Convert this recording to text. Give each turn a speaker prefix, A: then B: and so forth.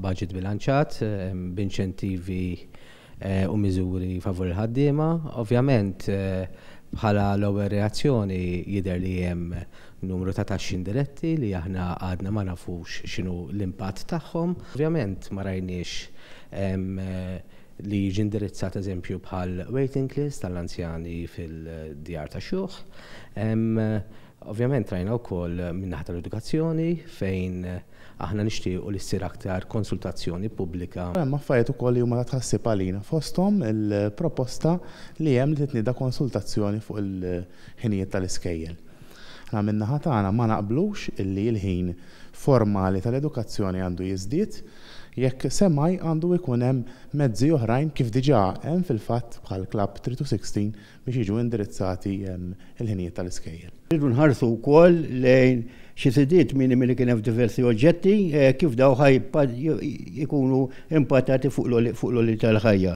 A: budget bilanċat b'inċentivi u miżuri favur il-ħaddiema. Ovvjament, bħala l-ewwel reazzjoni jidher li hemm numru ta' taxxi indiretti li aħna għadna ma nafux x'inhu l-impatt tagħhom. Ovvjament ma rajniex li jiġi indirizzat eżempju bħal waiting list tal-anzjani fil-djar ta' xjuħ. Ovvjament rajna wkoll min-naħa tal-edukazzjoni fejn aħna nixtiequ li ssir aktar konsultazzjoni pubblika.
B: Hemm affarijiet ukoll li huma ta' tħassib għalina, fosthom il-proposta li hemm li titnieda konsultazzjoni fuq il-ħinijiet tal-iskejjel. Aħna min-naħa tagħna ma naqblux illi l-ħin formali tal-edukazzjoni għandu jiżdied, jekk semmai għandu jkun hemm mezzi oħrajn kif diġà hemm fil-fatt bħal Club 3 to 16 biex jiġu indirizzati l-ħinijiet tal-iskejjel.
C: Irridu nħarsu wkoll lejn xi żidiet minimi li kien hemm f'diversi oġġetti, kif dawn ħa jkunu impattati fuq l-għoli tal-ħajja.